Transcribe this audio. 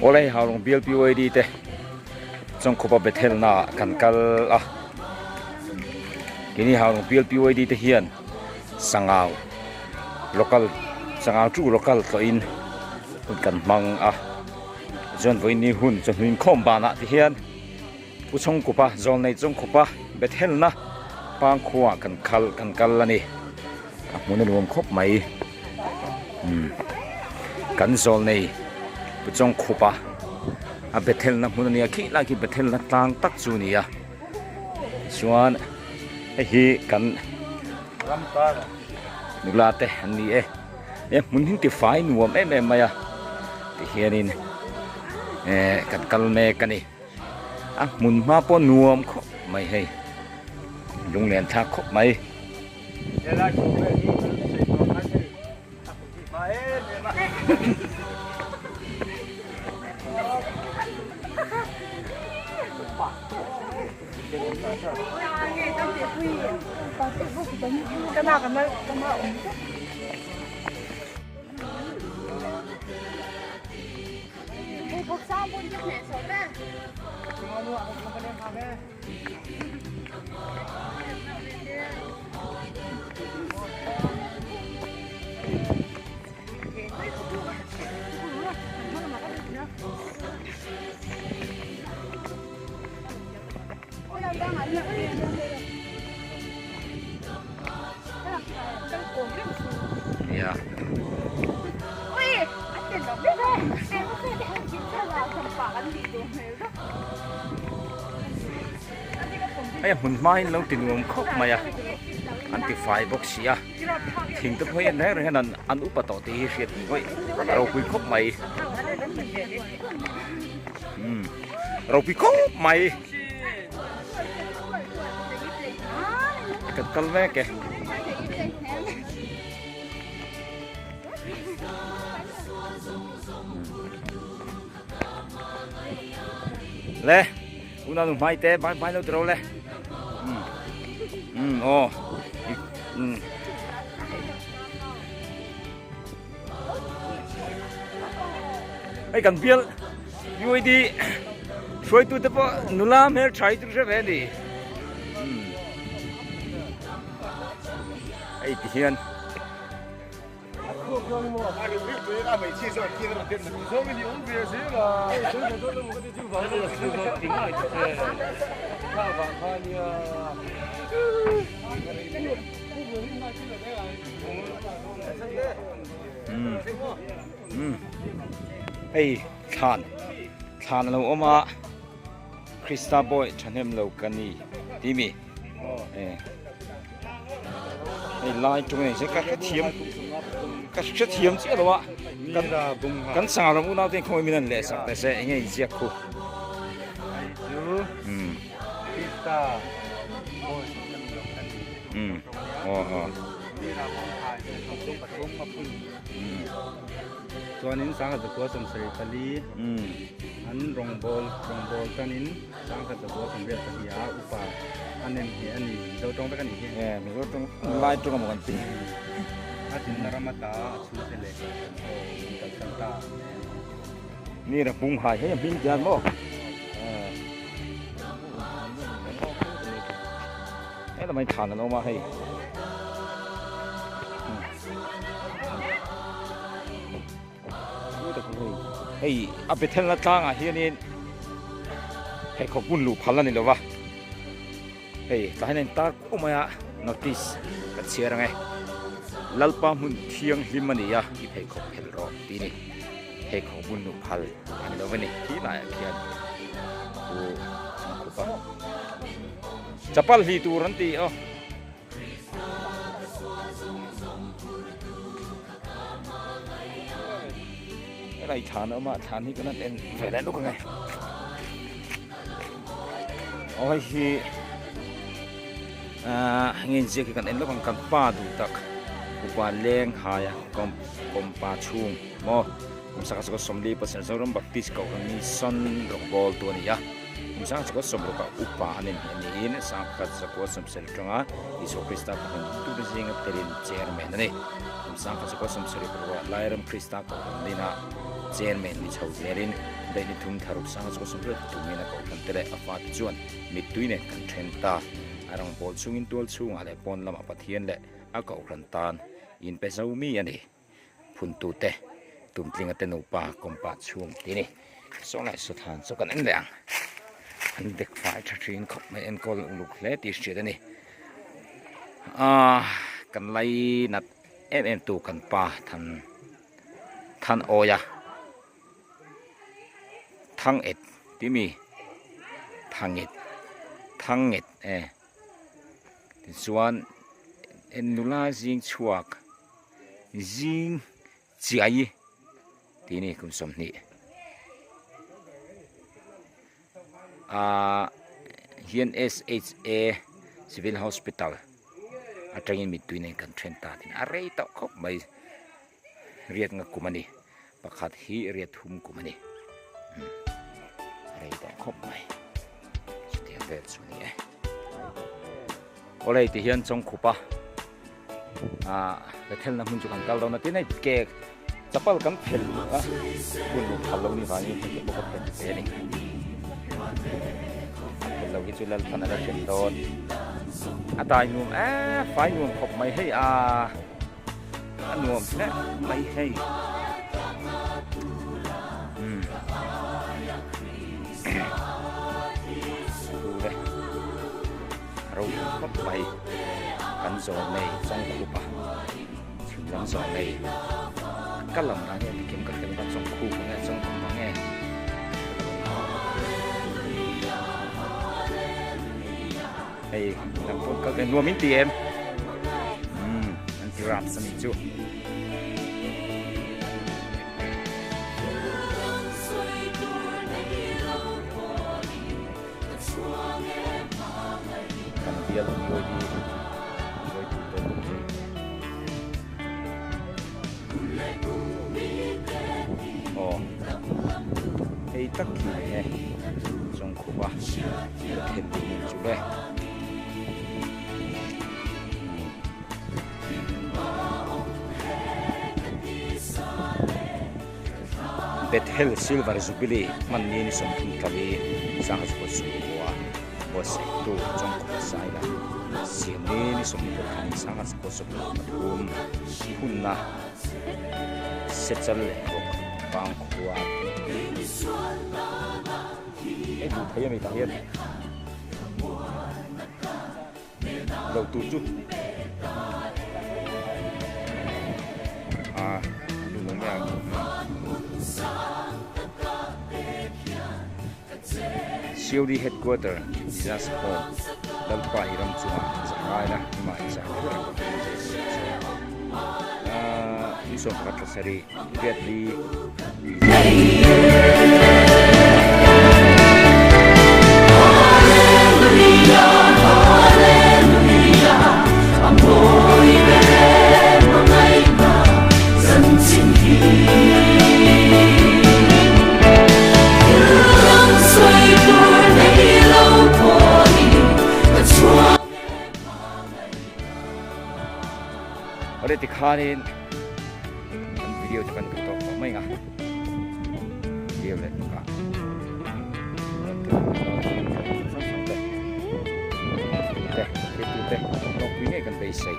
Awle hei Haulawng bial PYD te Chawngkhupa Bethel naah kan kal a, keini Haulawng bial PYD te hian Sangau local Sangau chu local tlawhin hun kan hmang a, chuan vawiin ni hun chawhnu inkhawm banah te hian Pu Chawngkhupa Zawlnei Chawngkhupa Bethel na Pangkhua kan khal kan kal a ni. A hmun a nuam khawp mai umm kan zawl nei pu chawng khup a a bethel na hmun a nia khi lai khi bethel na tlang tak chu a ni a chuan hei hi kan nula te an ni e he hmun hi tifai nuam em em mai a tihianin eh kan kal mek a ni a hmun hma pawh nuam khawp mai hei lunglen thlak khawp mai. Hei a hmun hma hi an lo ti nuam khawp mai a an ti fai bawk si a thing te pawh hi reng reng hian an upa tawh tih hi hriat ni ngawih a ropui khawp mai umm ropui khawp mai kan kal mek e. Le una nu hmai te bai bai lo tiro le um um aw um hei kan bial UID hruaitu te pawh nula hmel tha hi chu hre ve a ni um hei ti hian. Hei thlan thlan a lo awm a Krista bawi thahnem lo ka ni tih mi. Hei lai tung nei se ka hrethiam ka hrethiam chiah lo a kan sangha ram unau ten khawngaih min an leh sak teh se enge inziak khu um aw aw Chuanin sangha zakua 74 an rawngbawl rawngbawl tanin Sangkhat zakua 82 a upa a nem hneh a ni. Mizo tawng vek a nih hi. E, Mizo tawng lai tawng emaw kan ti. A dinna ram ata a chhungte leh aw min kalsan ta. Ni ra bung hai hei a hming tian maw. He lamah hi thlan an awm a hei. Hei a Bethelna tlangah hianin pheikhawk bun luh phal a ni lova, hei tah hian a intar kuau mai a, notice kan chhiar ang e, Lalpa hmun thianghlim a ni a, i pheikhawk phelh rawh tih a ni, pheikhawk bun luh phal a ni lova ni khi laiah khian pu an khup a, chapal hli tur an ti aw. Helai thlan a awm a thlan hi kan han en ve leh luk ange aw hei hi ahh enge inziak hi kan en lawk ang kan pa duh tak upa leng haia kawmpa chhung maw kum sangha sakawt 47 Zoram Baptist Kohhran Mission rawngbawl tu a ni a. Kum sangchakua sawmrukah upa an inhmeh niin sangkhat zakua sawmsarih atanga Isua Krista kohhran tute zinga telin chairman a ni. Kum sangkhat zakua 76 Lairam Krista kohhran dinah chairman ni chho zelin Daih ni thum tharuk sanga chu ka sawm riat tumin a kohhran te leh a fate chuan mittui nen kan then ta. A rawngbâwl chungin tual chhungah leh pawn lamah Pathian leh a kohhran tan inpe zo mi a ni. Phuntute tumtlinga te nupa kawmpa chhung ti ni. Saw lai sawthan chu kan en leh ang. An dek fai tha thin khawp mai enkawl uluk hle tih hriat a ni. Aaa kan lainat em em tu kan pa than than awi a thang et tih mi thangit thangit e tichuan nula zing chhuak zing chiai tih a ni kum 20 ah hian SHA civil hospital atangin mittui nen kan then ta tih a rei tawh khawp mai riat nga kum a ni pakhat hi riat thum kum a ni a rei tawh khawp mai chutiang vel chu a ni e awle ti hian chawngkhup a ah Bethelna hmun chu kan kal dawn a tin hei ke chapal kan phelh a hun luh phal lo ni vangin hei te pawh ka phelh ve a ni a phelh lo hi chu Lalpan a la hrem dawn a dai nuam eee fai nuam khawp mai hei a a nuam hle mai hei umm Ropui khawp mai kan zawh nei chawngkhup a chhim lam zawh nei ka lam dan hian tikim ka hre lo chawngkhup ang nge chawngkhup ang nge hei dang pawh kal ve nuam in ti em umm an ti rap sa nih chu. Kan bial ngawi hi ngawi tu te bawk hi. Aw hei tak hi ni e chawngkhup a ka then ding in chu le. Bethel Silver Jubilee hman ni ni 34 sangha chhungkua buatsaihtu Chawngkhupa Saila siam ni ni 24 sangha 23 hunna sechal leh bawk Pangkhua Hei duh thei a mi tah hian Lo tur chu a duh lo mai ang. Siori Headquarter Jesus Home Lalpa i ram chungah zahngaina hmah i zah ber ang ka ni 11 thla sarih Riatli Awle tikhanin kan video chu kan duh tawk tawh mai ang a video leh hnukah te te te hlawkpui ngei kan beisei.